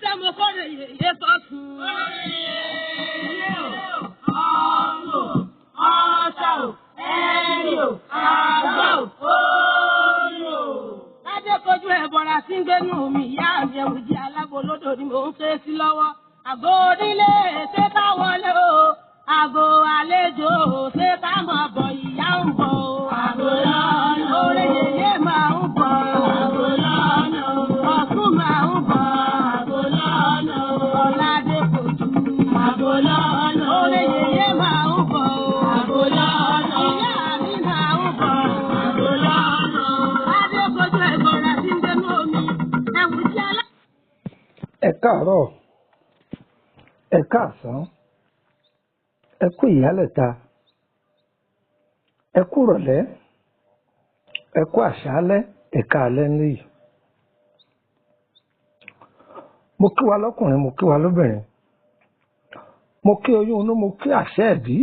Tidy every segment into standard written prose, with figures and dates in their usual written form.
Ṣé mo kórè yèyé fọ́sùn? Ilé o, ọ̀sùn o, ọ̀sà o, ẹ̀rì o, àgbà o, orí o. Ládé kojú ẹ̀bọ̀ra sí ń gbénú mi, ìyá mi ẹ̀wù jí alágbo lódò ni mò ń ké sí lọ́wọ́. Àgọ́ onílé ṣé ká wọlé o, àgọ́ àlejò ṣé ká mọ̀ bọ̀ ìyá ń bọ̀ o. Àgọ́ lọ́nà o. Oore yèyé máa ń bọ̀. Àgọ́ lọ́nà o. Ọ̀sùn máa ń bọ̀. Àgọ́ lọ́nà o. Ọ̀làdé kojú. Àgọ́ lọ́nà o. Oore yèyé máa ń bọ̀ o. Àgọ́ lọ́nà o. Ìyá mi máa ń bọ̀. Àgọ́ lọ́nà o. Ládé kojú ẹ̀bọ̀ra sí ń gbénú omi, ẹ̀wù jí alágbo. Ẹ káàárọ̀, ẹ káàsán, ẹ kú ìyálẹ̀ta, ẹ kú ìrọ̀lẹ́, ẹ kú àṣálẹ́, ẹ káalẹ́ níyì. Mo kí wa lọ́kùnrin, mo kí wa lóbìnrin, mo kí oyún inú, mo kí àṣẹ ẹ̀bí,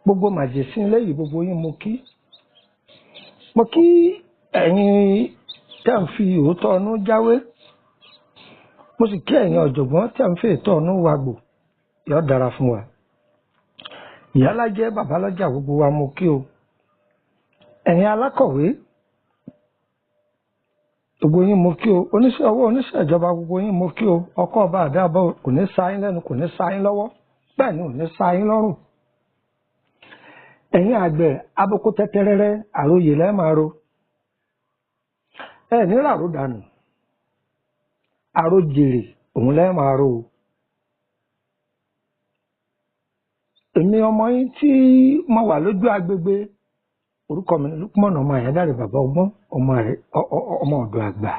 gbogbo màjèsín lẹ́yìn gbogbo yín mo kí. Mo kí ẹ̀yin tẹ́ ń fi òótọ́ ọnú jáwé, mo sì kí ẹ̀yin ọ̀jọ̀gbọ́n tẹ́ ń fi ètò ọnú wagbò, yóò dára fún wa. Ìyálájẹ́ babalọ́jà gbogbo wa mo kí o. Ẹ̀yin alákọ̀wé gbogbo yín mo kí o. Oníṣẹ́ ọwọ́, oníṣẹ́ ìjọba gbogbo yín mo kí o. Ọkọ ọba àdáàbọ̀ kò ní sa yín lẹ́nu, kò ní sa yín lọ́wọ́, bẹ́ẹ̀ ni ò ní sa yín lọ́rùn. Ẹ̀yin àgbẹ̀ aboko tẹ́tẹ́rẹ́rẹ́ àròyè lẹ́ẹ̀ máa ro. Ẹ ní ràró dànù, àròjèrè òun lẹ́ẹ̀ máa ro o. Èmi ọmọ yín tí mo wà lójú agbègbè, orúkọ mi ni Lukman ọmọ Àyádáre bàbá ọgbọ́n ọmọ ọmọ ọ̀dọ̀ àgbà.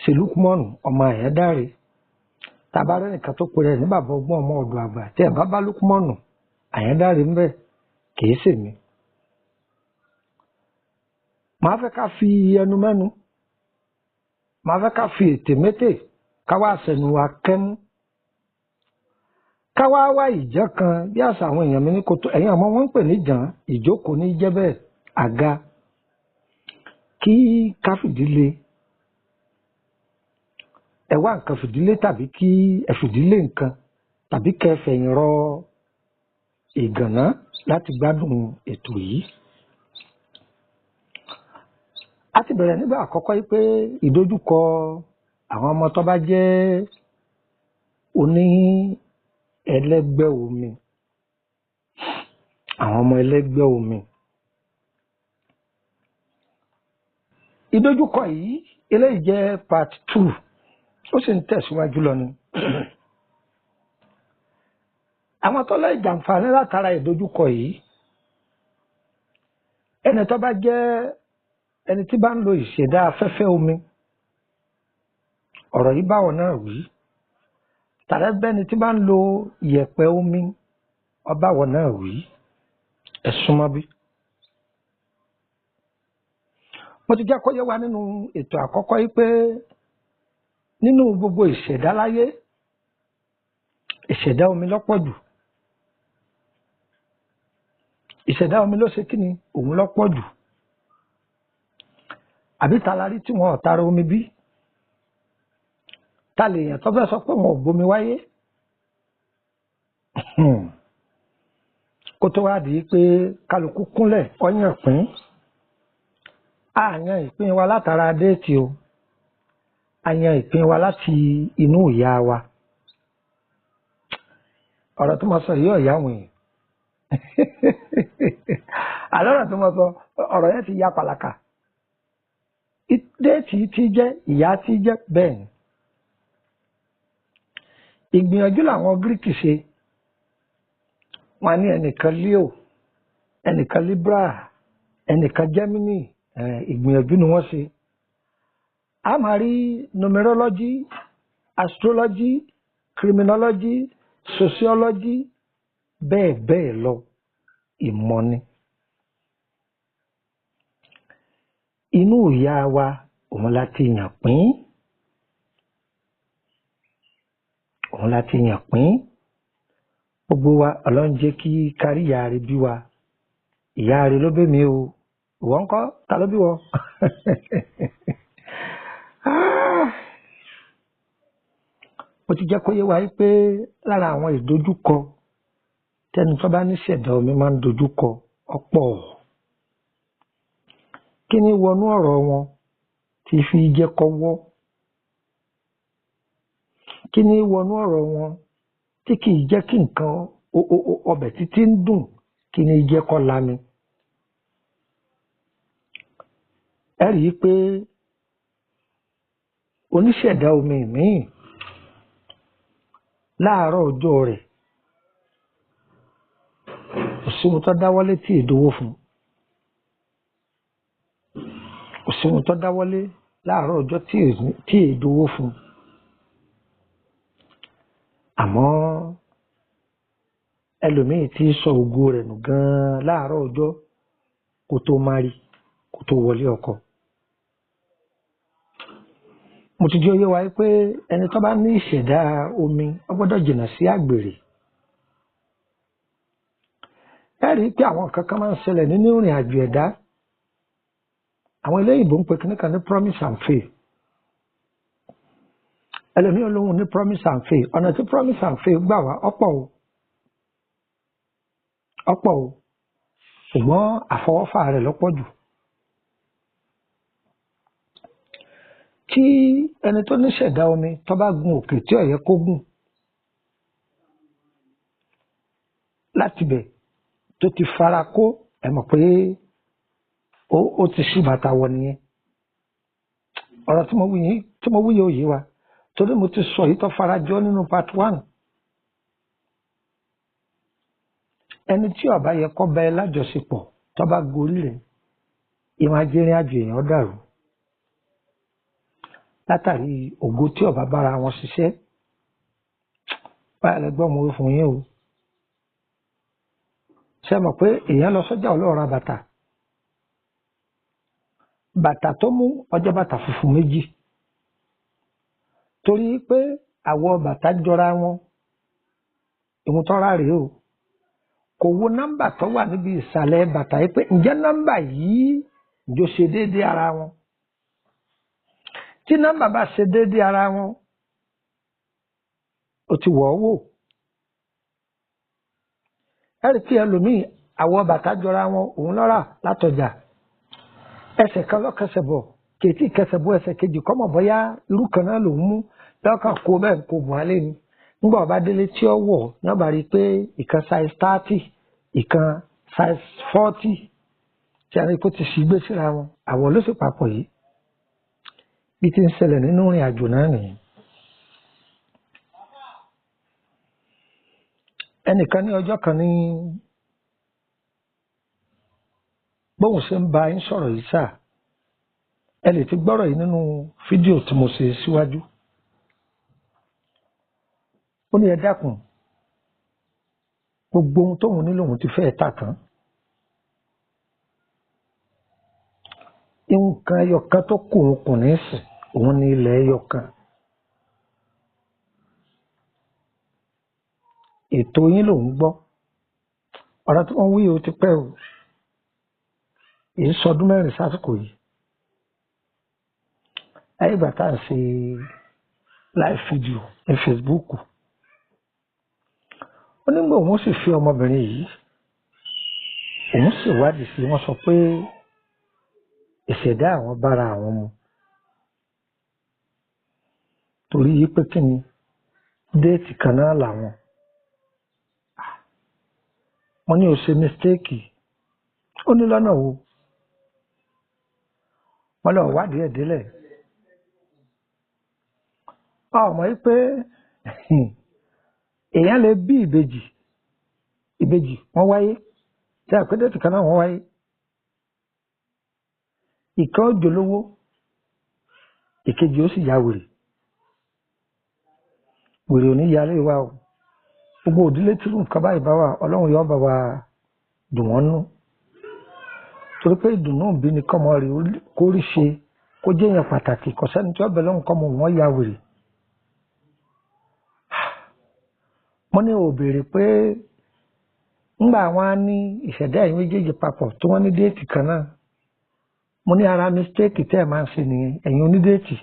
Ṣe Lukman ọmọ Àyádáre tàbá rẹ nìkan tó pe rẹ̀ ní bàbá ọgbọ́n ọmọ ọ̀dọ̀ àgbà tí ẹ bá bá Lukman Àyádáre ń bẹ kìí ṣèmi. Màá fẹ́ ká fi ẹnu mẹ́nu, màá fẹ́ ká fi ètè mété, ká wá sẹnu wa kẹ́mú, ká wá wá ìjẹ́ kan bí àṣà àwọn èèyàn mi ní kótó. Ẹ̀yin àmọ́ wọ́n ń pè ní jàn, ìjókòó ní jẹ́ bẹ́ẹ̀, àga kí ká fìdílé, ẹ wá nǹkan fìdílé tàbí kí ẹ fìdílé nǹkan tàbí kẹ́ ẹ fẹ̀yìn rọ ìgànná láti gbádùn ètò yìí. A ti bẹ̀rẹ̀ nígbà àkọ́kọ́ yìí pé ìdojúkọ àwọn ọmọ tó bá jẹ́ oní ẹlẹ́gbẹ́ omi, àwọn ọmọ ẹlẹ́gbẹ́ omi. Ìdojúkọ yìí eléyìí jẹ́ part 2, ó sì ń tẹ̀síwájú lọ ni. Àwọn tó lè jàǹfààní látara ìdojúkọ yìí, ẹni tó bá jẹ́ ẹni tí bá ń lo ìṣẹ̀dá afẹ́fẹ́ omi, ọ̀rọ̀ yìí báwọn náà wí. Tàbí bẹ́ni tí bá ń lo ìyẹ̀pẹ̀ omi, ọbáwọ̀ náà wí. Ẹ súnmọ́ bí. Mo ti jẹ́ kó yé wa nínú ètò àkọ́kọ́ yìí pé nínú gbogbo ìṣẹ̀dá láyé, ìṣẹ̀dá omi lọ́pọ̀ jù. Ìṣẹ̀dá omi ló ṣe kíni òun lọ́pọ̀ jù. Àbí ta la rí tí wọn ò tara omi bí? Ta lè yàn tó fẹ́ sọ pé wọn ò bomi wáyé? Kó tó wá di pé kálukú kúnlẹ̀ ọyàn pín. A yan ìpín wa látara déètì o. A yan ìpín wa láti inú ìyá wa. Ọ̀rọ̀ tó máa sọ yìí ọ̀yá àwọn èèyàn. Àlọ́ ọ̀rọ̀ tó máa sọ, ọ̀rọ̀ yẹn ti ya pàlàkà. Déètì ti jẹ́, ìyá ti jẹ́ bẹ́ẹ̀ ni. Ìgbìyànjú làwọn Gíríkì ṣe. Wọ́n ní ẹnìkan Leo, ẹnìkan Libra, ẹnìkan Gemini, ìgbìyànjú ni wọ́n ṣe. A máa rí numerology, astrology, criminology, sociology, bẹ́ẹ̀ bẹ́ẹ̀ lọ, ìmọ̀ ni. Inú ìyá wa òun la ti yàn pín. Òun la ti yàn pín. Gbogbo wa Ọlọ́run jẹ́ kí kárí ìyá rẹ̀ bí wa. Ìyá rẹ̀ ló bí mi o. Ìwọ ńkọ́? Ta ló bí wọ? Mo ti jẹ́ kó yé wa pé lára àwọn ìdojúkọ tẹni tó bá ní ṣẹ̀dá omi máa ń dojúkọ ọ̀pọ̀. Kí ni wọnú ọ̀rọ̀ wọn tí fi jẹ́ kó wọ́? Kí ni wọnú ọ̀rọ̀ wọn tí kì í jẹ́ kí nǹkan ọbẹ̀ títí ń dùn, kí ni jẹ́ kó lami? Ẹ rí i pé oníṣẹ̀dá omi míì láàárọ̀ ọjọ́ rẹ̀ kò sí ohun tó dáwọ́lé tí èdòwó fún. Kò sí ohun tó dáwọ́lé láàárọ̀ ọjọ́ tí èdòwó fún. Àmọ́ ẹlòmíì tí sọ ògo rẹ̀ nù gan-an láàárọ̀ ọjọ́ kó tó mari, kó tó wọlé ọkọ. Mo ti jẹ́ oyé wa pé ẹni tó bá ní ìṣẹ̀dá omi ó gbọ́dọ̀ jìnnà sí àgbèrè. Ẹ rí i pé àwọn nǹkan kan máa ń ṣẹlẹ̀ nínú ìrìn àjò ẹ̀dá. Àwọn eléyìnbó ń pe kíní kan ní promise and fail. Ẹlòmíì olóhùn ní promise and fail. Ọ̀nà tí promise and fail gbà wá ọ̀pọ̀ o. Ọ̀pọ̀ o. Ṣùgbọ́n àfọwọ́fà rẹ̀ lọ́pọ̀ jù. Tí ẹni tó ní ṣẹ̀dá omi tó bá gun òkè tí ó yẹ kó gùn, láti bẹ̀ tó ti fara kó, ẹ mọ̀ pé ó ti ṣí bàtà wọ nìyẹn. Ọ̀rọ̀ tí mo wí yìí ò yé wa, torí mo ti sọ èyí tó fara jọ nínú part 1. Ẹni tí ó bá yẹ kó bá ẹ lájọṣepọ̀ tó bá gorí rẹ̀, ìwọ̀n ajẹ́rìn àjò èèyàn dàrú. Látàrí ògo tí ó bá bára wọn ṣiṣẹ́. Báyìí lẹ gbọ́ mo wí fún yín o. Ṣé mọ̀ pé èèyàn lọ sọ́jà ọlọ́run ra bàtà? Bàtà tó mú ọjọ́ bàtà funfun méjì. Torí pé àwọ̀ bàtà jọra wọn, ìwọ̀n tọ́ra rèé o. Kò wo nọ́mbà tó wà níbi ìsàlẹ̀ bàtà yìí pé ǹjẹ́ nọ́mbà yìí jọ ṣe déédéé ara wọn. Tí nọ́mbà bá ṣe déédéé ara wọn, ó ti wọ̀ ọ́ wò. Ẹ rí i pé ẹlòmíì àwọ̀ bàtà jọra wọn, òun lọ́ra látọjà. Ẹsẹ̀ kan lọ́kẹsẹ̀ bọ̀, kèétí kẹsẹ̀ bọ̀ ẹsẹ̀ kejì kọ́mọ̀ bọ́yá irú kan náà lòún mú lọ́kàn kó bẹ́ẹ̀ kó bọ̀ á lé ni. Nígbà ọba délé tí ó wọ̀, náà bá rí i pé ìkan size 30, ìkan size 40, tí a rí i pé ó ti ṣì gbé síra wọn, àwọ̀ ló sì papọ̀ yìí. Bí ti ń ṣẹlẹ̀ nínú ìrìn àjò náà nìyẹn. Ẹnìkan ní ọjọ́ kan ní bóun ṣe ń bá yín sọ̀rọ̀ yìí sáà, ẹ lè ti gbọ́rọ̀ yìí nínú fídíò tí mo ṣe síwájú. Ó ní ẹ dákun, gbogbo ohun tóun ní lòun ti fẹ́ tà tán. Nǹkan ẹyọ kan tó kù òun kù ní sìn, òun ní ilẹ̀ ẹyọ kan. Ètò yín lòun gbọ́. Ọ̀rọ̀ tí wọ́n wí o ti pẹ́ o. Èyí sọdún mẹ́rin sásìkò yìí. Láyé ìgbà tá à ń ṣe live video ní Facebook. Ó nígbà òun sì fi ọmọbìnrin yìí, òun sì wádìí sí wọ́n sọ pé ìṣẹ̀dá àwọn bára àwọn mu. Torí yìí pé kí ni déètì kan náà làwọn. Wọ́n ní ó ṣe mistake. Ó ní lọ́nà wo? Wọ́n lọ wádìí ẹ̀ délẹ̀. Ọmọ yìí pé èèyàn lè bí ìbejì, ìbejì wọ́n wáyé, tí a pé déètì kan náà wọ́n wáyé. Ìkan ó jolówó, ìkejì ó sì ya wèrè. Wèrè ò ní yalé wa o. Gbogbo òdílé tí nǹkan báyìí bá wà, Ọlọ́run yóò bá wa dùn wọ́n nú. Torí pé ìdùnnú òbí ni kọ́mọ rẹ̀ kó rí ṣe, kó jẹ́ èèyàn pàtàkì, kò sẹ́ni tí ó bẹ̀ lọ́hùn kọ́mọ wọn ya wèrè. Mo ní ò béèrè pé ńgbà wọn á ní ìṣẹ̀dá ẹ̀yin méjèèjì papọ̀ tí wọ́n ní déètì kan náà. Mo ní ara mistake tẹ́ ẹ̀ máa ń ṣe nìyẹn, ẹ̀yin onídéètì.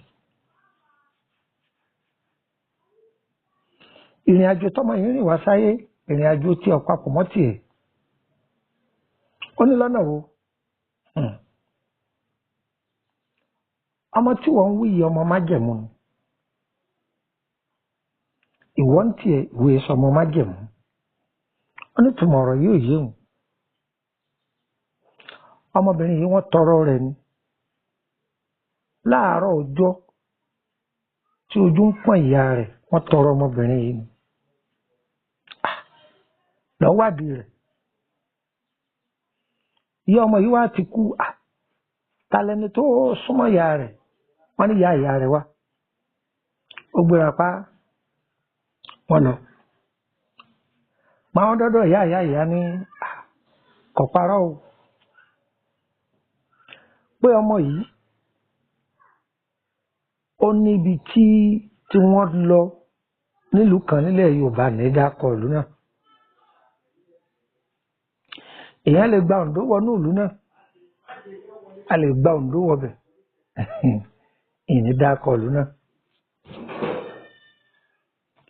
Ìrìn àjò tọmọ yìí rìn wá sáyé, ìrìn àjò tí ó papọ̀ mọ́ tiẹ̀. Ó ní lọ́nà wo? Ọmọ tí wọ́n ń wí yìí ọmọ májẹ̀mú ni. Ìwọ ń tiẹ̀ ìwé sọmọ májẹ̀mú. Ó ní tùmọ̀ ọ̀rọ̀ yóò yé òun. Ọmọbìnrin yìí wọ́n tọrọ rẹ̀ ni. Láàárọ̀ ọjọ́ tí ojú ń pọ́n ìyá rẹ̀, wọ́n tọrọ ọmọbìnrin yìí ni. Lọ wádìí rẹ̀. Ìyá ọmọ yìí wá ti kú. Ta lẹni tó súnmọ́ ìyá rẹ̀? Wọ́n ní ìyá ìyá rẹ̀ wá. Ó gbéra pa, wọ́n lọ. Máa ń dọ́dọ̀ ìyá ìyá ìyá ní kò parọ́ o. Pé ọmọ yìí ó níbi tí wọ́n lọ nílùú kan nílẹ̀ Yorùbá ní dákọ̀ ìlú náà. Èèyàn lè gba Oǹdó wọnú ìlú náà. A lè gba Oǹdó wọbẹ̀. Ìní dákọ̀ ìlú náà.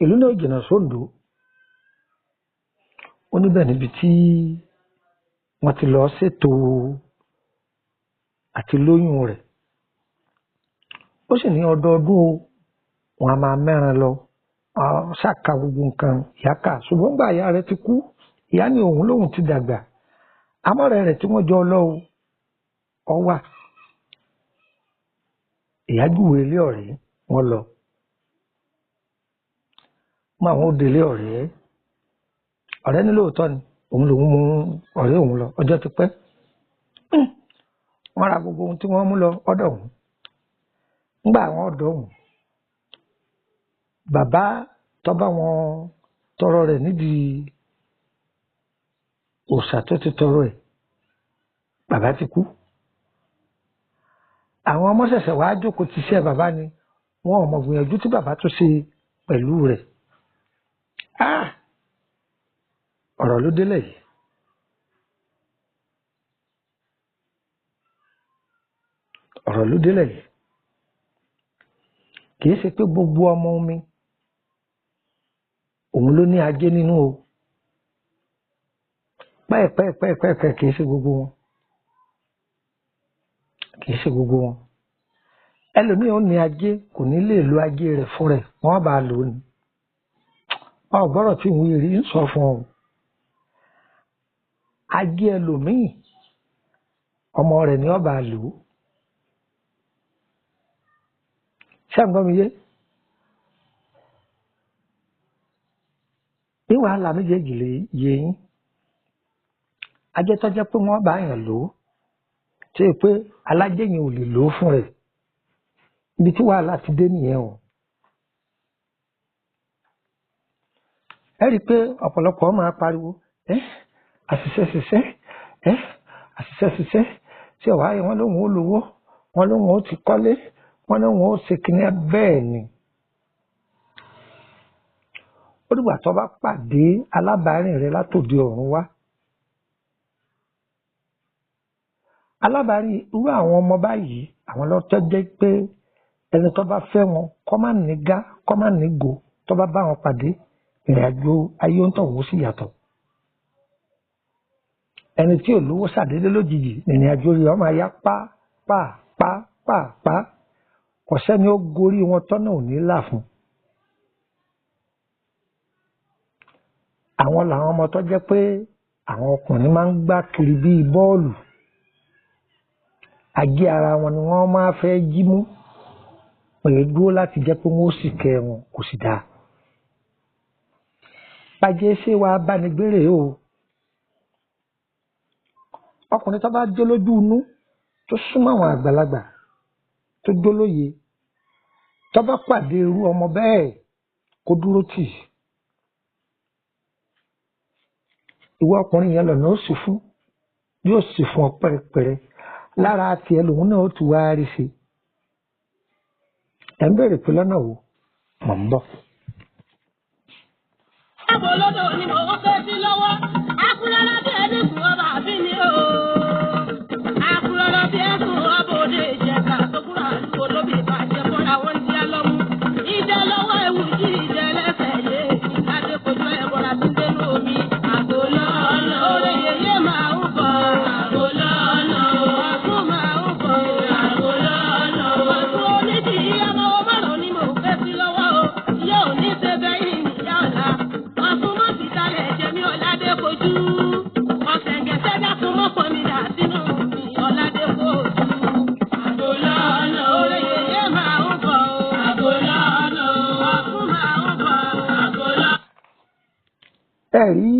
Ìlú náà jìnnà sóńdó. Ó níbẹ̀ níbi tí wọ́n ti lọ ṣètò àti lóyún rẹ̀. Ó sì ní ọdọọdún o, wọn a máa mẹ́ran lọ, ṣàkà gbogbo nǹkan ìyá kà. Ṣùgbọ́n gbà ìyá rẹ̀ ti kú, ìyá ní òun lòun ti dàgbà. Àmọ́ ọ̀rẹ́ rẹ̀ tí wọ́n jọ lọ o, ọ wà. Ìyá júwe ilé ọ̀rẹ́ wọn lọ. Mọ àwọn òde ilé ọ̀rẹ́. Ọ̀rẹ́ ní lóòótọ́ ni, òun lòun mú ọ̀rẹ́ òun lọ, ọjọ́ ti pẹ́. Wọ́n ra gbogbo ohun tí wọ́n mú lọ ọ̀dọ̀ òun. Ńgbà àwọn ọ̀dọ́ òun, bàbá tó bá wọn tọrọ rẹ̀ nídìí òòṣà tó ti tọrọ ẹ̀, bàbá ti kú. Àwọn ọmọ ṣẹ̀ṣẹ̀ wàá jókòó ti iṣẹ́ bàbá ni, wọn ò mọ̀ gbìyànjú tí bàbá tó ṣe pẹ̀lú rẹ̀. Ọ̀rọ̀ ló délẹ̀ yìí. Ọ̀rọ̀ ló délẹ̀ yìí. Kì í ṣe pé gbogbo ọmọ omi òun ló ní ajé nínú o. Pẹ́ẹ̀pẹ́ẹ̀pẹ́ẹ̀pẹ́ kì í ṣe gbogbo wọn. Kì í ṣe gbogbo wọn. Ẹlòmíì ó ní ajé kò ní lè lo ajé rẹ̀ fún rẹ̀, wọ́n bá lò ó ni. Ọ̀gbọ́rọ̀ tí ìwé rí ń sọ fún ọ. Ajé ẹlòmíì ọmọ rẹ̀ ni ó bá lò ó. Ṣé ń gbọ́ mi yé? Ní wàhálà méjèèjì lè yé yín. Ajé tó jẹ́ pé wọ́n bá yàn lò ó, ṣé pé alájẹ yẹn ò lè lò ó fún rẹ̀. Ibi tí wàhálà ti dé nìyẹn o. Ẹ rí i pé ọ̀pọ̀lọpọ̀ máa pariwo, àṣìṣe ṣiṣẹ́, àṣìṣe ṣiṣẹ́, tí ọ̀wá yẹn wọ́n lóun ó lówó, wọ́n lóun ó ti kọ́lé, wọ́n lóun ó ṣe kíní bẹ́ẹ̀ ni. Ó dìgbà tó bá pàdé alábàárìn rẹ látòdì ọ̀run wá. Alábàárìn irú àwọn ọmọ báyìí, àwọn lọ́tọ́ jẹ́ pé ẹni tó bá fẹ́ wọn kọ́ má ní gá, kọ́ má ní go, tó bá bá wọn pàdé, ìrìn àjò ayé ń tọ̀hún sì yàtọ̀. Ẹni tí ò lówó ṣàdédé lójijì, ìrìn àjò rẹ̀ ọmọ ayá pa pa pa pa pa. Kò sẹ́ni ó gorí wọn tọ́nà ò ní là fún. Àwọn làwọn ọmọ tó jẹ́ pé àwọn ọkùnrin máa ń gbá kiri bíi bọ́ọ̀lù. Ajé ara wọn ni wọ́n máa fẹ́ jí mú. Pẹ̀lú dúró láti jẹ́ pé wọ́n ó sì kẹ́ wọn kò sì dáa. Bàjẹ́ ṣé wàá bánigbére o. Ọkùnrin tó bá jó lójú inú tó súnmọ́ àwọn àgbàlagbà tó jó lóye tó bá pàdé irú ọmọ bẹ́ẹ̀ kó dúró tì. Ìwọ ọkùnrin yẹn lọ́nà ó sì fún, yóò sì fún ọ pẹ́rẹpẹ́rẹ. Lára tiẹ̀ lòun náà ó ti wá rí ṣe. Ẹ̀ ń bèrè pé lọ́nà wo? Mò ń bọ̀. Àbò lódò ni mò ń fẹ́ sí lọ́wọ́. Akúrọ́lá bí ẹni sùn ọba àbí ni o. Akúrọ́lá bí ẹ̀sùn ọba òde ìjẹta tó kúrò àdúgbò lóbi ìbàjẹ́ fúnra wọn ti á lọ́mú. Ìjẹ lọ́wọ́ ewu jí ìjẹ lẹ́sẹ̀ yé. Ẹ rí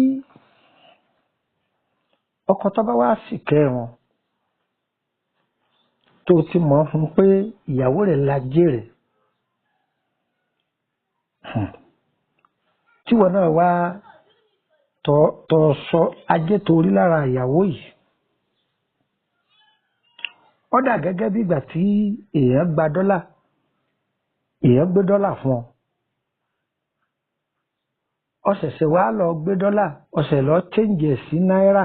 ọkọ tó bá wá sì kẹ́ wọn tó ti mọ̀ fún pé ìyàwó rẹ̀ la jèrè, tíwọ náà wá tọ́ sọ ajé torí lára ìyàwó yìí, ó dà gẹ́gẹ́ bí ìgbà tí èèyàn gba dọ́là, èèyàn gbé dọ́là fún ọ, ó ṣẹ̀ṣẹ̀ wá lọ gbé dọ́là, ó ṣẹ̀ lọ change ẹ̀ sí náírà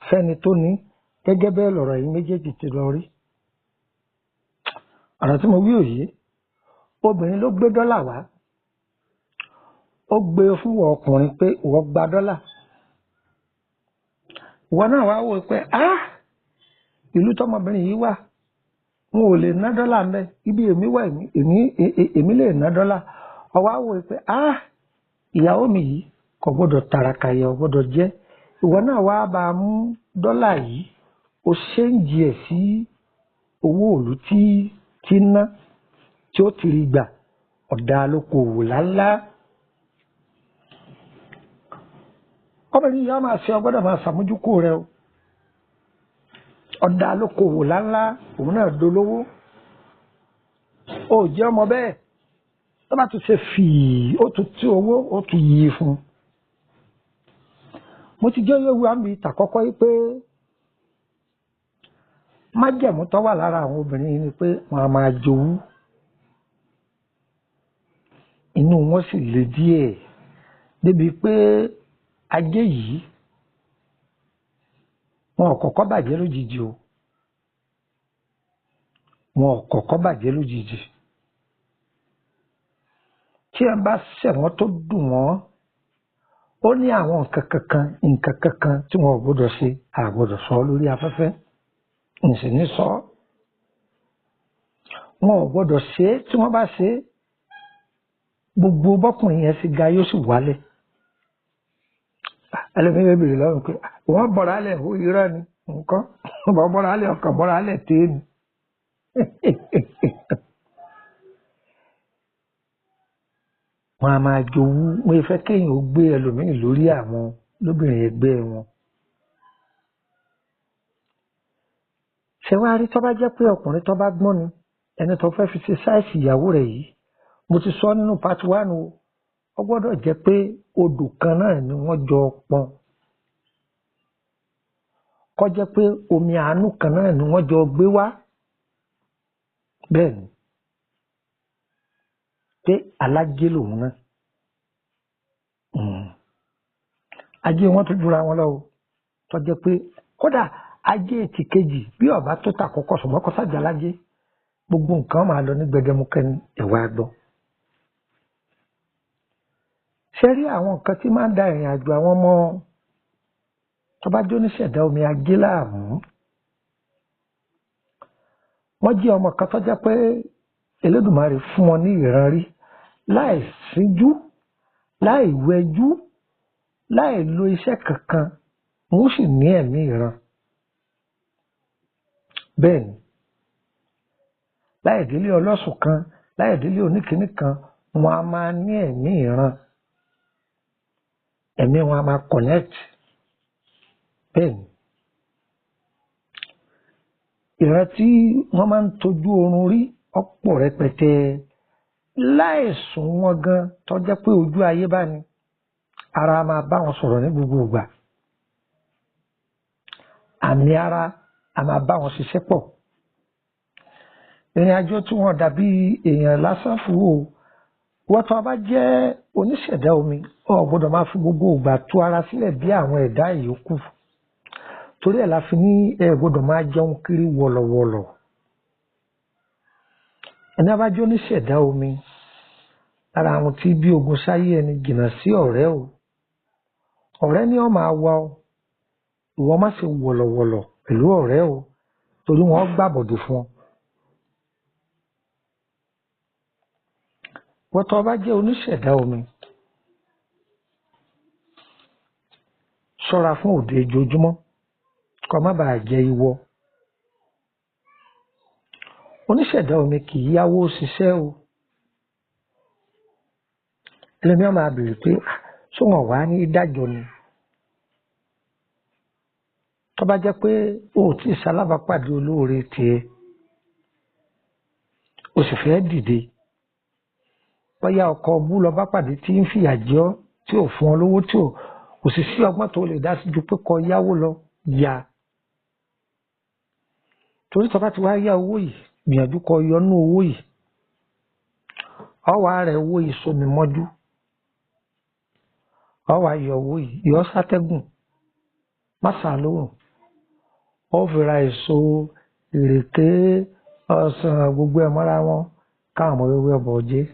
fẹ́ni tó ní. Gẹ́gẹ́ bẹ́ẹ̀ lọ̀rọ̀ yìí méjèèjì ti lọ rí. Ọ̀rọ̀ tí mo wí òye, obìnrin ló gbé dọ́là wá, ó gbé fún ọkùnrin pé ìwọ gba dọ́là, ìwọ náà wá wò pé ah, ìlú tọmọbìnrin yìí wà, n ò lè ná dọ́là ń bẹ, ibi èmi wà èmi lè ná dọ́là. Ó wá wò pé ah, ìyàwó mi yìí kò gbọdọ̀ tàràkà, yẹ ò gbọdọ̀ jẹ́. Ìwọ náà wá bá a mú dọ́là yìí, ó ṣéǹjì ẹ̀ sí owó òlù tí ná tí ó ti rí gbà, ọ̀dà lókoòwò láńlá. Ọmọbìnrin yìí á máa ṣe, ọgbọ́dọ̀ máa ṣàmójúkò rẹ o. Ọ̀dà lókoòwò láńlá, òun náà dolówó. Ó jẹ́ ọmọ bẹ́ẹ̀, tó bá tún ṣe fìí, ó tún tí owó, ó tún yí fún un. Mo ti jẹ́ yóò wá mi tàkọ́kọ́ yìí pé májẹ̀mú tó wà lára àwọn obìnrin yìí ni pé wọ́n á máa jowú, inú wọn sì le díẹ̀ débi pé ajé yìí wọn ò kọ́kọ́ bàjẹ́ lójijì o, wọn ò kọ́kọ́ bàjẹ́ lójijì. Tí ẹ bá ṣẹ̀wọ̀n tó dùn wọ́n, ó ní àwọn nǹkan kankan tí wọn ò gbọdọ̀ ṣe, a gbọdọ̀ sọ lórí afẹ́fẹ́, ǹsì ní sọ. Wọn ò gbọdọ̀ ṣe é, tí wọ́n bá ṣe é, gbogbo bọ́kùnrin yẹn sì ga yóò sì wálẹ̀. Ẹlẹ́mìí bèrè lọ́rùn pé wọ́n bọ̀rọ̀ alẹ̀ ó irọ́ ni nǹkan, wọ́n bọ̀rọ̀ alẹ̀ ọkàn bọ̀rọ̀ alẹ̀ téè ni. Wọ́n á máa jowú, wọ́n fẹ́ kéèyàn ó gbé ẹlòmíì lórí àwọn lóbìnrin ẹgbẹ́ wọn. Ṣé wàá rí tó bá jẹ́ pé ọkùnrin tó bá gbọ́n ni ẹni tó fẹ́ fi ṣe sáìsì ìyàwó rẹ̀ yìí, mo ti sọ nínú part 1 o, ó gbọ́dọ̀ jẹ́ pé odò kan náà ni wọ́n jọ pọn, kó jẹ́ pé omi àánú kan náà ni wọ́n jọ gbé wá. Bẹ́ẹ̀ ni pé alájé lòun náà, ajé wọn tún jura wọn lọ o, tó jẹ́ pé kódà ajé ti kejì bí ọba tó ta kọ́kọ́ ṣùgbọ́n kó sàjà lájé, gbogbo nǹkan máa lọ ní gbẹdẹmukẹ ní ẹwà gbọ́. Ṣé rí àwọn nǹkan tí máa ń da ìrìn àjò àwọn ọmọ tó bá jó níṣẹ̀dá omi ajé láàmú? Wọ́n jí ọmọ kan tó jẹ́ pé Elédùmarè fún wọn ní ìran rí, láì síjú, láì wẹjú, láì lo iṣẹ́ kankan, wọ́n sì ní ẹ̀mí ìran. Bẹ́ẹ̀ ni, láì délé ọlọ́sùn kan, láì délé oníkíní kan, wọn a máa ní ẹ̀mí ìran, ẹ̀mí wọn a máa connect. Bẹ́ẹ̀ ni, ìran tí wọ́n máa ń tọ́jú oorun rí ọ̀pọ̀ rẹpẹtẹ, láì sùn wọn gan tó jẹ́ pé ojú ayé bá ní, ara máa bá wọn sọ̀rọ̀ ní gbogbo ìgbà, àmì ara a máa bá wọn ṣiṣẹ́ pọ̀. Ìrìn àjò tí wọ́n dàbí èèyàn lásán fún o. Wọ́n tó bá jẹ́ oníṣẹ̀dá omi, o gbọ́dọ̀ máa fi gbogbo ìgbà tú ara sílẹ̀ bí àwọn ẹ̀dá ìyókù. Torí ẹ̀ la fi ní ẹ gbọ́dọ̀ máa jẹun kiri wọ̀lọ̀wọ̀lọ̀. Ẹni bá jẹ́ oníṣẹ̀dá omi, lára àwọn tí bí ogun sáyé ẹni jìnnà sí ọ̀rẹ́ o. Ọ̀rẹ́ ni ó máa wá o, ìwọ má ṣe wọ̀lọ̀wọ̀lọ̀ pẹ̀lú ọ̀rẹ́ o, torí wọ́n gbàbọ̀dè fún ọ. Wọ́n tó bá jẹ́ oníṣẹ̀dá omi, ṣọ́ra fún òde ojoojúmọ́ kó má bàa jẹ ìwọ. Oníṣẹ̀dá omi kì í yáwó ṣiṣẹ́ o. Ẹlòmíràn máa béèrè pé Ṣé wọn wá ní dájọ́ ni? Tó bá jẹ́ pé o ò tí ì ṣalábàápàdé olóore tiẹ̀, o sì fẹ́ dìde, bóyá ọkọ bú lọ bá pàdé tí ń fìyà jẹ ọ́, tí ò fún ọ lówó, tí ò kò sì sí ọgbọ́n tó lè dá sí ju pé kó yáwó lọ yá. Torí tó bá ti wá yá owó yìí, gbìyànjú kó yọnú owó yìí, ọwọ́ rẹ̀ owó yìí sómi mọ́jú, ọwọ́ ayọ̀ owó yìí yọ sátẹ́gùn, má sà lóhùn, ó fi ra èso ìrèké, ọsàn, gbogbo ẹ̀ mọ́ra wọn káwọn ọmọ wẹ́wẹ́ ọbọ̀ jẹ́.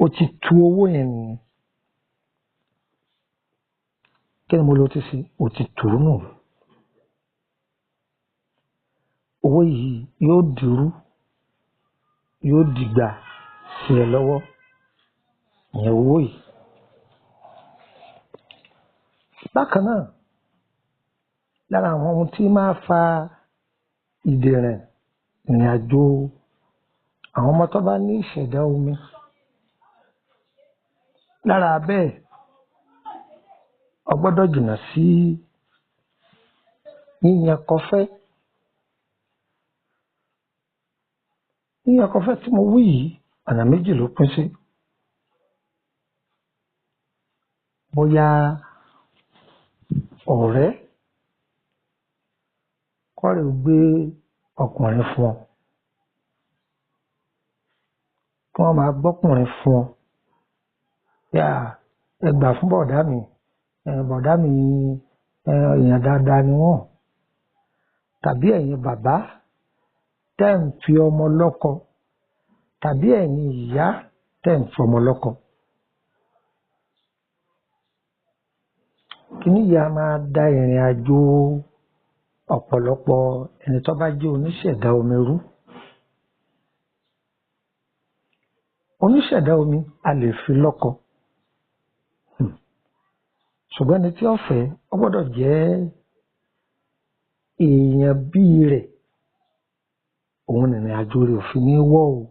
Ó ti tu owó yẹn nìyẹn. Kí ni mo lọ ti ṣe? Ó ti tù ú nù. Owó yìí yóò dìrú, yóò dìgbà sí ẹ lọ́wọ́, ìyẹn owó yìí. Bákan náà, lára àwọn ohun tí máa fa ìdèrìn ìrìn àjò àwọn ọmọ tó bá ní ìṣẹ̀dá omi, lára bẹ́ẹ̀, o gbọ́dọ̀ jìnnà sí yíyan kọfẹ́. Yíyan kọfẹ́ tí mo wí yìí, ọ̀nà méjì ló pín sí. Bóyá ọ̀rẹ́ kọ́rẹ́ gbé ọkùnrin fún ọ, kí wọ́n máa gbọ́kùnrin fún ọ. Yà, ẹ gbà fún bọ̀dá mi, bọ̀dá mi, èèyàn dáadáa ni wọ́n. Tàbí ẹ̀yin bàbá tẹ́ ń fi ọmọ lọ́kọ, tàbí ẹ̀yin ìyá tẹ́ ń fi ọmọ lọ́kọ. Kíní yìí a máa da ìrìn àjò ọ̀pọ̀lọpọ̀ ẹni tó bá jẹ́ oníṣẹ̀dá omi rú. Oníṣẹ̀dá omi a lè fi lọ́kọ. Ṣùgbọ́n ẹni tí ó fẹ́, ó gbọ́dọ̀ jẹ́ èèyàn bí rẹ̀. Òun nìrìn àjò rẹ̀ ò fi ní wọ́ o.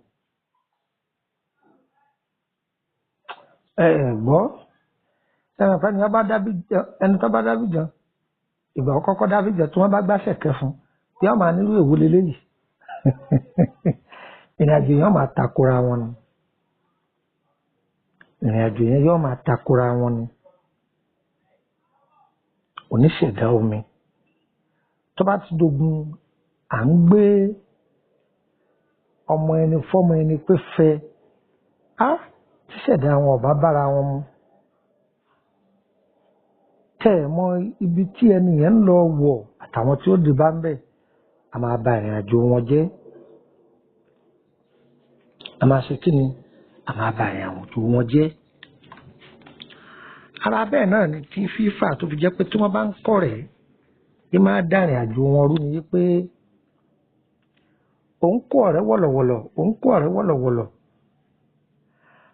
Ẹ gbọ́, ẹni tó bá dábì jẹun, ìgbà àkọ́kọ́ dábì jẹun tí wọ́n bá gbàṣẹ̀ kẹ́ fún, yóò máa nílò èwo leléyìí. Ìrìn àjò yẹn máa takora wọn ni. Ìrìn àjò yẹn yóò máa takora wọn ni. Oníṣẹ̀dá omi tó bá ti dogun, à ń gbé ọmọ ẹni fọ́mọ ẹni pé fẹ́ á, tíṣẹ̀dá wọn ò bá bára wọn mu, tẹ́ ẹ̀ mọ ibi tí ẹni yẹn ń lọ wọ̀ àtàwọn tí ó di bá ń bẹ̀, a máa ba ìrìn àjò wọn jẹ́. A máa ṣe kí ni? A máa ba ìrìn àjò wọn jẹ́. Ara bẹ́ẹ̀ náà ni tí fífà tó fi jẹ́ pé tí wọ́n bá ń kọ̀ rẹ̀, bí máa dá ìrìn àjò wọn rú ni wípé òun kó ọ̀rẹ́ wọ̀lọ̀wọ̀lọ̀, òun kó ọ̀rẹ́ wọ̀lọ̀wọ̀lọ̀.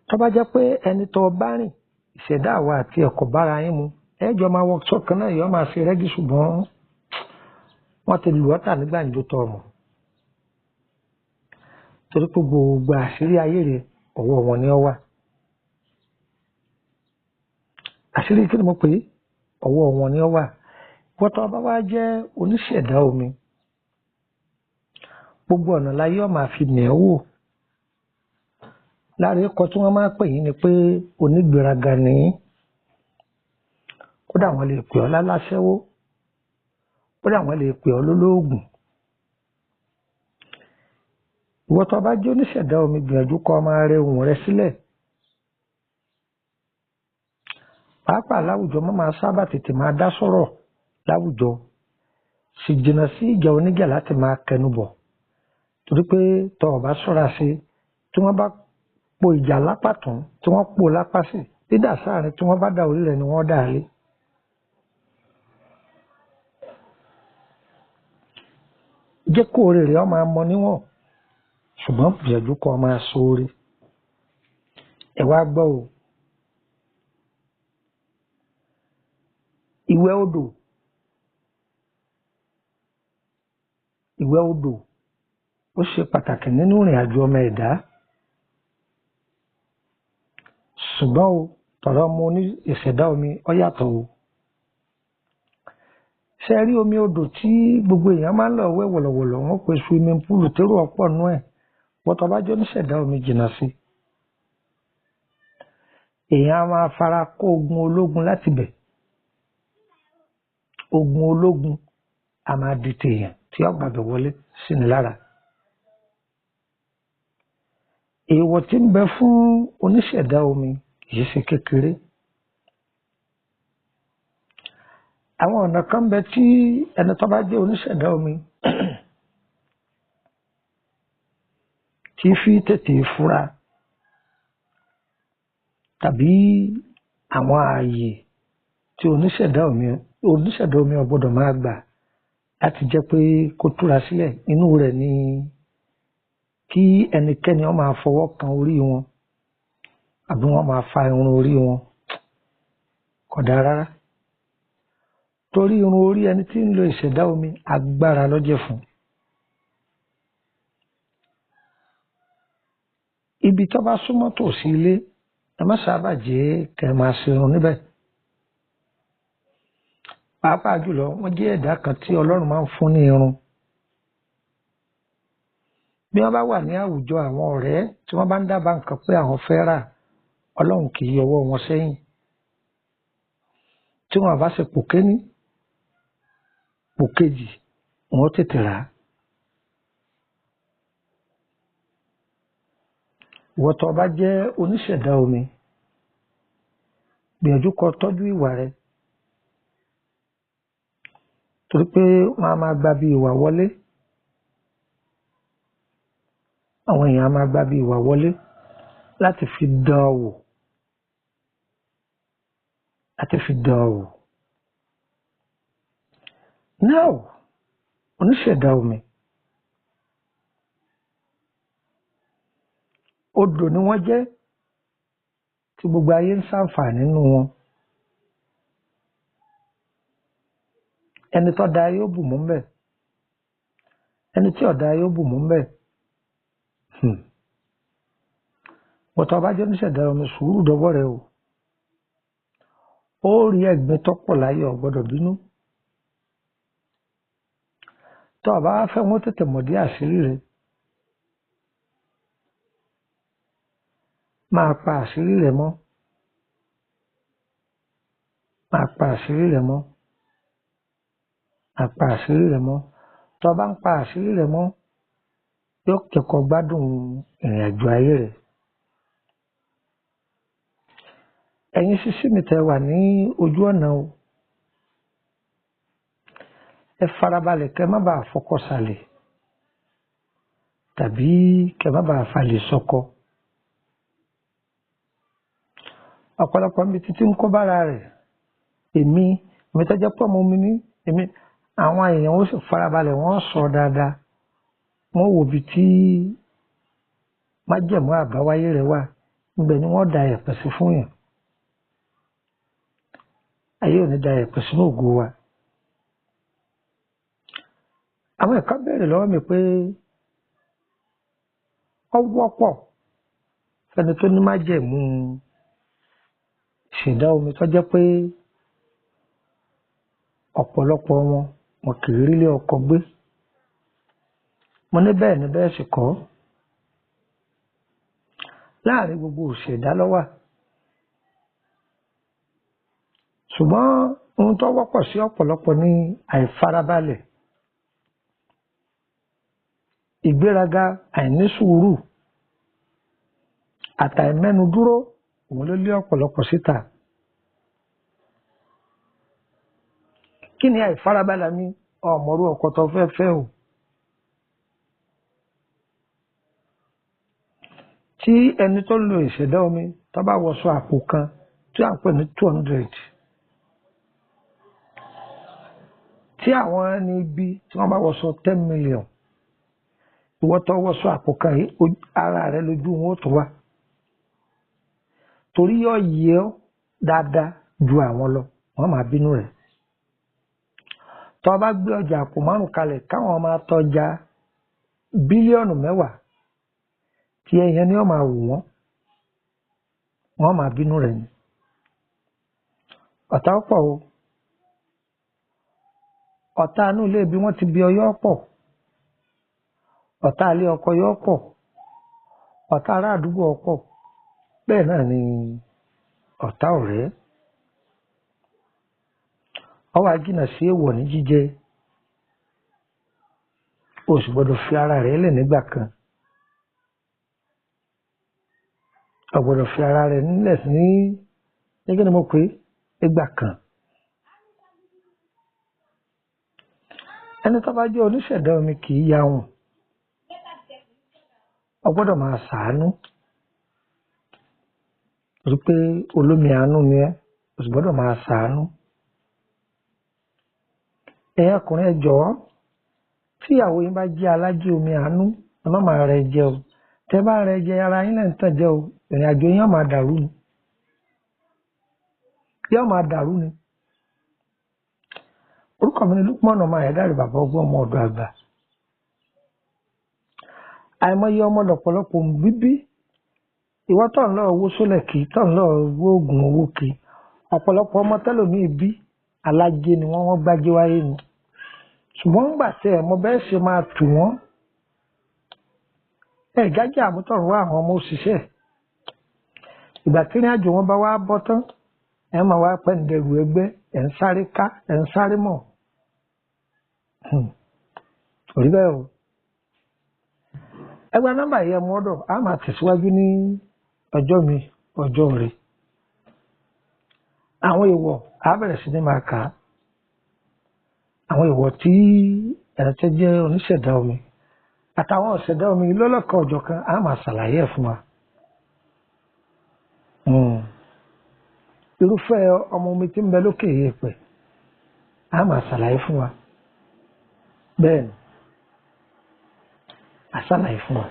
Tó bá jẹ́ pé ẹni tó bá rìn, ìṣẹ̀dá àwa àti ẹ̀kọ́ bára yín mu, ẹ jọ máa wọ ṣọ́ọ̀kan náà, yọ máa ṣe rẹ́gí, ṣùgbọ́n wọ́n ti lù ọ́ tà ní gbàǹjo tọ̀ mọ̀. Torí pé gbogbo àṣírí ayé rẹ̀ ọwọ́ wọn ni ó wà. Àṣírí kí ni mo pè é? Ọwọ́ wọn ni ó wà. Wọ́n tó bá wá jẹ́ oníṣẹ̀dá omi, gbogbo ọ̀nà láyé ọ̀ máa fi mẹ̀ ẹ́ wò. Lára ikọ̀ tí wọ́n máa pè yín ni pé onígbéraga ni yín. Kódà wọ́n lè pè ọ́ láláṣẹ́wó, kódà wọ́n lè pè ọ́ lólóògùn. Ìwọ tó bá jẹ́ oníṣẹ̀dá omi, gbìyànjú kó máa rẹ ohùn rẹ sílẹ̀. Pàápàá láwùjọ, má máa sábà tètè máa dá sọ̀rọ̀ láwùjọ. Sì jìnnà sí ìjà oníjà láti máa kẹnu bọ̀. Torí pé tó o bá ṣọ́ra sí, tí wọ́n bá po ìjà lápá tún, tí wọ́n po lápá sí, dídà sáàrin tí wọ́n bá dà orí rẹ̀ ni wọ́n dà lé. Jẹ́ kó oore rẹ̀ ó máa mọ níwọ̀n, ṣùgbọ́n gbìyànjú kó máa ṣoore. Ẹ wá gbọ́ o. Ìwẹ̀ odò, ìwẹ̀ odò ó ṣe pàtàkì nínú ìrìn àjò ọmọ ẹ̀dá. Ṣùgbọ́n o, Tọ̀rọ̀ ọmọ oní ìṣẹ̀dá omi ó yàtọ̀ o. Ṣe rí omi odò tí gbogbo èèyàn máa ń lọ wẹ̀ wọ̀lọ̀wọ̀lọ̀, wọ́n pe swimming pool térò ọ̀pọ̀ nú ẹ̀, bọ́tọ̀ bá jẹ́ oníṣẹ̀dá omi jìnnà sí. Èèyàn á máa fara kó ogun ológun láti bẹ̀. Ogun ológun a máa di tèèyàn tí ó gbàgbé wọlé sí ni lára. Èèwọ̀ tí ń bẹ fún oníṣẹ̀dá omi kìí ṣe kékeré. Àwọn ọ̀nà kan bẹ tí ẹni tó bá jẹ́ oníṣẹ̀dá omi tí fi tètè fura tàbí àwọn ààyè tí oníṣẹ̀dá omi ò gbọ́dọ̀ máa gbà láti jẹ́ pé kó túra sílẹ̀. Inú rẹ̀ ni kí ẹnikẹ́ni ó máa fọwọ́ kan orí wọn àbí wọ́n máa fa irun orí wọn, kò dáa rárá. Torí irun orí ẹni tí ń lo ìṣẹ̀dá omi agbára ló jẹ́ fún. Ibi tó bá súnmọ́ tòsí ilé, ẹ má sábà jẹ́ kẹ́ ẹ máa ṣerun níbẹ̀. Pàápàá jùlọ, wọ́n jẹ́ ẹ̀dá kan tí Ọlọ́run máa ń fún ní irun. Bí wọ́n bá wà ní àwùjọ àwọn ọ̀rẹ́ tí wọ́n bá ń dábàá nǹkan pé àwọn fẹ́ rà, Ọlọ́run kì í yọwọ́ wọn sẹ́yìn. Tí wọ́n bá ṣe pò kéní, pò kejì, wọ́n tètè rà á. Ìwọ tó bá jẹ́ oníṣẹ̀dá omi, gbìyànjú kó tọ́jú ìwà rẹ, torí pé wọ́n á máa gba bí ìwà wọlé. Àwọn èèyàn á máa gba bí ìwà wọlé láti fi dán ọ wò, láti fi dán ọ wò. Now, oníṣẹ̀dá omi, odò ni wọ́n jẹ́ tí gbogbo ayé ń ṣàǹfààní nínú wọn. Ẹni tó da yóò bù mú mbẹ̀, ẹni tí ò da yóò bù mú mbẹ̀. Bọ́tọ̀ bá jẹ́ oníṣẹ̀dá omi, sùúrù dọ́wọ́ rẹ o. Ó rí ẹ̀gbin tó pọ̀ láyé, ò gbọ́dọ̀ bínú. Tó o bá fẹ́ wọ́n tètè mọ̀ dé àṣírí rẹ, máa pa àṣírí rẹ mọ́, máa pa àṣírí rẹ mọ́, máa pa àṣírí rẹ mọ́. Tó o bá ń pa àṣírí rẹ mọ́, yóò kẹ́kọ̀ọ́ gbádùn ìrìn àjò ayé rẹ. Ẹ̀yin sísí mi tẹ́ wà ní ojú ọ̀nà o, ẹ farabalẹ̀ kẹ́ má bàa fọkọ sàlẹ̀ tàbí kẹ́ má bàa falẹ̀ sọkọ. Ọ̀pọ̀lọpọ̀ níbi títí ń kó bára rẹ̀, èmi tó jẹ́ pọ̀ mọ́ mi ní èmi, àwọn èèyàn ó sì farabalẹ̀, wọ́n sọ dáadáa, wọ́n wò bí tí májẹ̀mú àbáwáyé rẹ̀ wà, níbẹ̀ ni wọ́n da ẹ̀pẹ̀ sí fún yàn. Ayé ò ní da ẹ̀pẹ̀ sínú ògo wa. Àwọn ẹ̀ka béèrè lọ́wọ́ mi pé ó wọ́pọ̀ fẹ́ni tó ní májẹ̀mú ìṣẹ̀dá omi tó jẹ́ pé ọ̀pọ̀lọpọ̀ wọn kì í rílé ọkọ gbé. Mo ní bẹ́ẹ̀ ni bẹ́ẹ̀ sì kọ́. Láàrin gbogbo ìṣẹ̀dá ló wà. Ṣùgbọ́n ohun tó wọ́pọ̀ sí ọ̀pọ̀lọpọ̀ ní àìfarabalẹ̀, ìgbéraga, àìnísùúrù àtàìmẹ́nudúró, òun ló lé ọ̀pọ̀lọpọ̀ síta. Kí ni àìfarabalẹ̀ mi? Ọ̀mọ̀rú ọkọ tó fẹ́ fẹ́ o. Tí ẹni tó lo ìṣẹ̀dá omi tó bá wọṣọ àpò kan tí à ń pè ní 200, tí àwọn ẹni ibi tí wọ́n bá wọṣọ 10 million, ìwọ tó wọṣọ àpò kan yìí, ara rẹ lójú wọn ó tó wá, torí yóò yẹ ọ́ dáadáa ju àwọn lọ, wọ́n máa bínú rẹ̀. Tó bá gbé ọjà àpò 5 kalẹ̀ káwọn máa tọjà bílíọ̀nù 10 tí ẹyẹn ni wọ́n máa wù wọ́n, wọ́n máa bínú rẹ̀ ni. Ọ̀tá pọ̀ o. Ọ̀tá inú ilé bí wọ́n ti bí ọyọ́ pọ̀. Ọ̀tá ilé ọkọ yọ́ pọ̀. Ọ̀tá ará àdúgbò ọ̀pọ̀. Bẹ́ẹ̀ náà ni ọ̀tá ọ̀rẹ́. Ọwọ́ ajínà sí èèwọ̀ ní jíjẹ. O sì gbọ́dọ̀ fi ara rẹ̀ lẹ̀ nígbà kan. O gbọ́dọ̀ fi ara rẹ̀ nílẹ̀ ní nígbà tí mo pè é nígbà kan. Ẹni tó bá jẹ́ oníṣẹ̀dá omi kì í yahun. O gbọ́dọ̀ máa ṣàánú. Torí pé olómi àánú ni ẹ́, o sì gbọ́dọ̀ máa ṣàánú. Ẹ̀yin ọkùnrin, ẹ jọ̀ọ́, tí ìyàwó yín bá jẹ́ alájẹ omi àánú, ẹ má máa rẹ jẹ o. Tẹ́ bá rẹ jẹ, ara yín náà ń tàn jẹ o. Ìrìn àjò yín yóò máa dàrú ni. Yóò máa dàrú ni. Orúkọ mi ni Lukman ọmọ Ayédáre, bàbá ọgbọ́n, ọmọ ọ̀dọ̀ àgbà. Àìmọye ọmọ lọ̀pọ̀lọpọ̀ ń bíbí. Ìwọ tó ń lọ owó sólẹ̀ kì í, tó ń lọ owó oògùn owó kì í. Ọ̀pọ̀lọpọ̀ ọmọ tẹ́lòmíì bí, alájẹ ni wọ́n, wọ́n gbájé wáyé ni. Ṣùgbọ́n ńgbà tẹ́ ẹ̀ mọ bẹ́ẹ̀ ṣe máa tù wọ́n. Ẹ jájẹ́ àmútọ̀run wá àwọn ọmọ òṣìṣẹ́. Ìgbà tí ìrìn àjò wọn bá wá bọ́ tán, ẹ máa wá pẹ́ǹdẹ̀rù ẹgbẹ́, ẹ̀ ń sáré ká, ẹ̀ ń sáré mọ̀. Kò rí bẹ́ẹ̀ o. Ẹ gba nọ́mbà yìí, ẹ mú ọ̀dọ̀, a máa tẹ̀síwájú ní ọjọ́ mi, ọjọ́ rẹ̀. Àwọn èèwọ̀ á bẹ̀rẹ̀ sí ní máa kà á. Àwọn èèwọ̀ tí ẹni tó jẹ́ oníṣẹ̀dá omi àtàwọn ọ̀ṣẹ̀dá omi lọ́lọ́kan ọ̀jọ̀kan á máa ṣàlàyé ẹ̀ fún wa. Irúfẹ́ ọmọ omi tí ń bẹ lókè èèpẹ̀ á máa ṣàlàyé fún wa. Bẹ́ẹ̀ ni, á ṣàlàyé fún wa.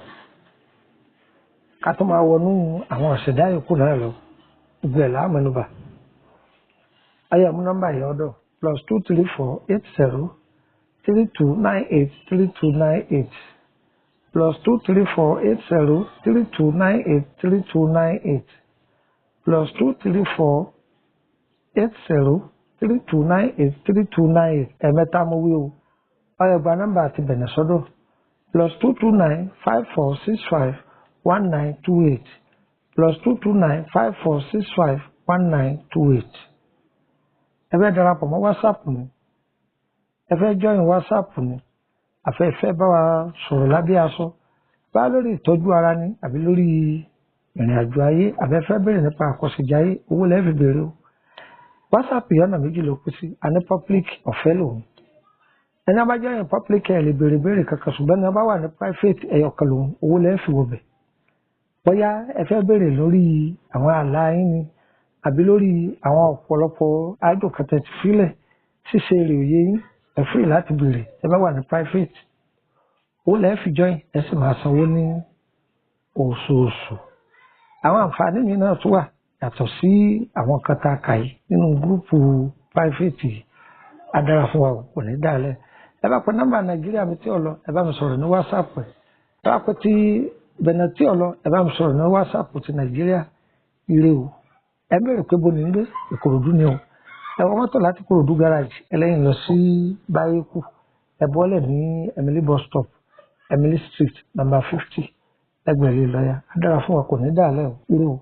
Ká tó máa wọnú àwọn ọ̀ṣẹ̀dá yòókù náà lọ, gbogbo ẹ̀ la mẹ́nubà. Ayé mú nọ́mbà yìí ọ̀dọ̀ +234 80 3298 3298, +234 80 3298 3298, +234 80 3298 3298. Ẹ̀mẹ́ta mo wí o. Ọyọ gba nọ́mbà àti bẹ̀nẹ̀ sọ́dọ̀ +229 5465 1928, +229 5465 1928. Ẹ fẹ́ darapọ̀ mọ́ WhatsApp ni, ẹ fẹ́ join WhatsApp ni, àfẹ́fẹ́ bá wa sọ̀rọ̀ lábẹ́ aṣọ, bá lórí ìtọ́jú ara ni àbí lórí ìrìn àjò ayé, àbẹ́fẹ́ béèrè nípa àkọsẹ̀jayé, owó lẹ́ẹ̀ fi béèrè o. WhatsApp yìí, ọ̀nà méjì ló kú sí. A ní public, ọ̀fẹ́ lòun. Ẹni a bá join public, ẹ̀ lè béèrè béèrè kankan, ṣùgbọ́n ẹni a bá wà ní private, ẹ̀yọ̀kan lòun, owó lẹ́ẹ̀ fi wọbẹ̀. Bóyá ẹ fẹ́ béèrè lórí àwọn àlá yín ni àbí lórí àwọn ọ̀pọ̀lọpọ̀ àjò kẹtẹ ti fílẹ̀ ṣíṣe èrè òye yín, ẹ free láti béèrè. Ẹ bá wà ní private, owó lẹ́ẹ̀ fi join, ẹ sì máa sanwó ní oṣooṣù. Àwọn àǹfààní mi náà tún wà yàtọ̀ sí àwọn kan tá a kà yìí nínú group private yìí. Á dára fún wa, kò ní dálẹ̀. Ẹ bá pe nọ́mbà Nàìjíríà mi tí ò lọ, ẹ bá mi sọ̀rọ̀ ní WhatsApp. Ẹ bá pe ti Bẹ̀nẹ̀ tí ò lọ, ẹ bá mi sọ̀rọ̀ ní WhatsApp ti Nàìjíríà. Ire o. Ẹ bẹ̀rẹ̀ pé bo ní ń gbé? Ìkòròdú ni o. Ẹ wọ mọ́tò láti Kòròdú garage, ẹlẹ́yìn lọ sí Báyékù, ẹ bọ́lẹ̀ ní Emily bus stop, Emily Street, number 50, lẹ́gbẹ̀ẹ́ lọ́yà. Á dára fún wa, kò ní dàlẹ́ o. Ire o,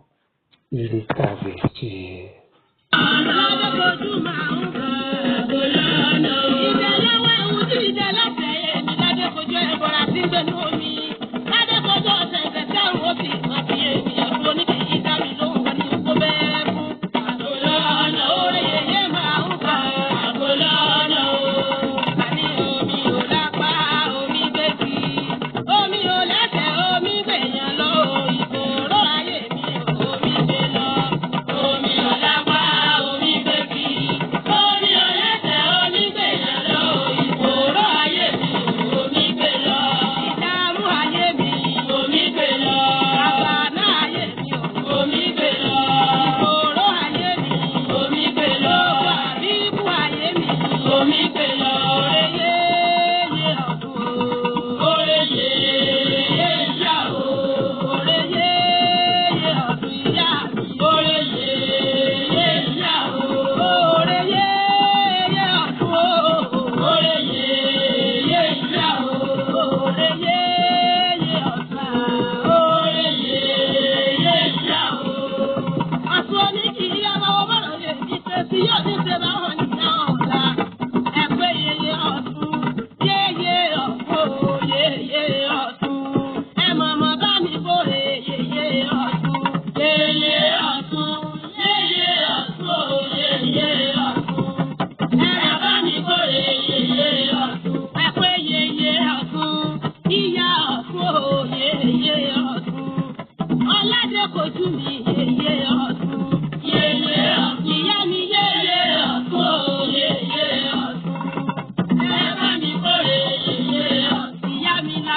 ire kàbìtì. Ládékojú máa ń bọ̀ àgọ́lọ́nà. Ìdẹ́lẹ́wẹ̀ ń tí ìdẹ́lẹ́sẹ̀ èmi Ládékojú ẹ̀bọ̀rà tí ń gbẹnu omi. Ládékojú ọ̀sẹ̀ ìfẹ̀sẹ̀ àwọn òbí wọn fi ènìyàn tó ní kì í dá mi lóhùn wọn ní kó bẹ́ẹ̀ fún. Àgọ́lọ́nà orí yẹyẹ máa ń bọ̀ àgọ́lọ́nà o. Àní omi ò lápá, omi gbé sí. Omi ò lẹ́sẹ̀, omi gbèyàn lọ. Ìfòòró ayé mi ò, omi gbé lọ. Omi ò lápá, omi gbé sí. Omi ò lẹ́sẹ̀, omi gbèyàn lọ. Ìfòòró ayé mi ò, omi gbé lọ. Ìdààmú.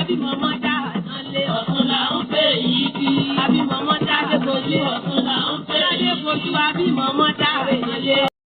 Abímọ̀mọ́ dá àná lé. Ọ̀tún là ń pè yí bí. Abímọ̀mọ́ dá Adékojú. Ọ̀tún là ń pè yí. Adékojú abímọ̀mọ́